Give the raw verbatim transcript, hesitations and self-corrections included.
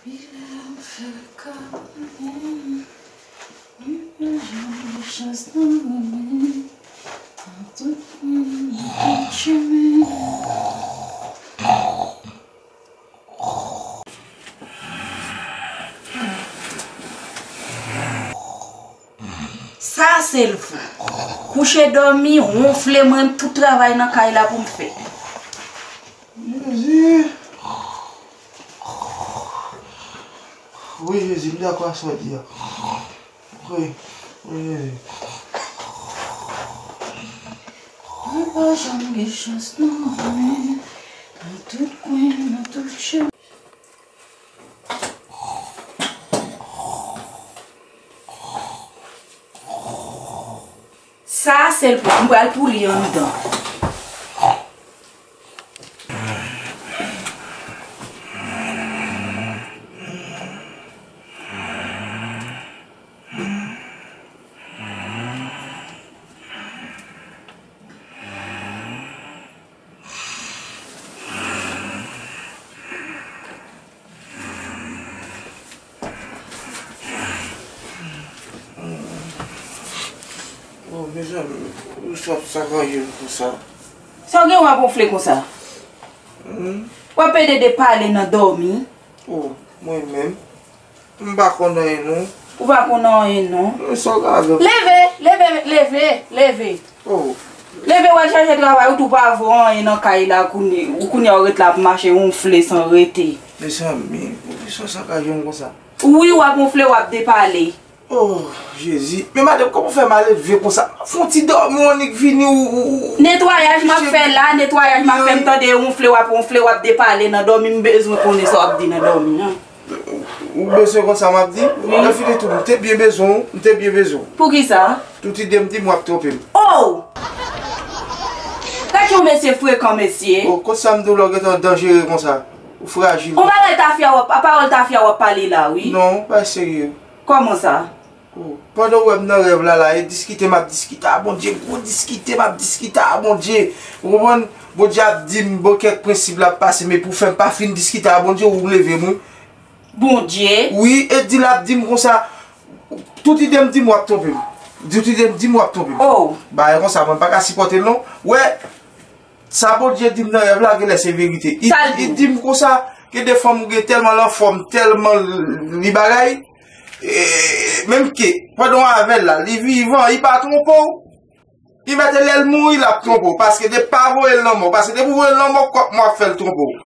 Pi lè m fè l ka konnen, mwen pa janm gen chans nan renmen, nan tout kwen, nan tout chemen. Sa se l vre. Kouche dòmi, wonfle, mwen menm tout travay nan kay la pou m fè. Jezi. Wi, Jezi, m dakò ak sa w di a. Wi, wi, Jezi. Mwen pa janm gen chans nan renmen, nan tout kwen, nan tout chemen. Sa a sèl pou m pral pou li anndan. Oh, mezanmi, ou sot sa gaye konsa. Sa w gen w ap wonfle konsa? Hmm? W ap pede de pale nan dòmi? Oh, mwen menm. M pa konn anyen non. Ou pa konn anyen non. Mwen sot avè. Leve, leve, leve, leve. Oh. Leve w al chache travay ou tou pa vo anyen nan kay la kounye, ou kounye a w ret la ap mache wonfle san rete. Mezanmi, poukisa sa ka jwenn konsa? Wi, w ap wonfle, w ap depale. Oh, Jezi. Men madanm, kòman w fè mal elve konsa? Fè yon ti dòmi, w annik vini, ou, ou, ou. Netwayaj m ap fè la, netwayaj m ap fè, m tande wonfle, w ap wonfle, w ap depale nan dòmi, m bezwen konnen sa w ap di nan dòmi an. Ou bezwen konsa m ap di? Wi. Lè fini tou, m te byen bezwen w, m te byen bezwen w. Poukisa? Tout ide m di m w ap twonpe m. Oh! Gad yon mesye frekan, mesye. Oh, kot sa m di w la w gentan danjere konsa? Ou frajil. On bagay tafya w ap, a pawòl tafya w ap pale la, wi. Non, pa serye. Kòman sa? Oh, pandan w wè m nan rèv la, la, e diskite m ap diskite a Bondye, gwo diskite m ap diskite a Bondye. Ou konprann? Bondye ap di m, bon, kèk prensip l ap pase, men pou fè m pa fin diskite a Bondye, ou leve m, wi. Bondye? Wi, e di l ap di m konsa, tout ide m di m w ap twonpe m. Tout ide m di m w ap twonpe m. Oh. Bagay konsa, mwen pa ka sipòte l non. Wè, sa Bondye di m nan rèv la, genlè se verite. Li, sa l di li w? Di m konsa, gen de fanm ou gen tèlman l anfòm, tèlman li bagay, e, menm ke, pandan w avè l la, li vivan, li pa twonpe w. Li mèt lè l mouri, l ap twonpe w, paske depi pa voye l nan mò, paske depi w voye l nan mò, kòk mò ap fè l twonpe w.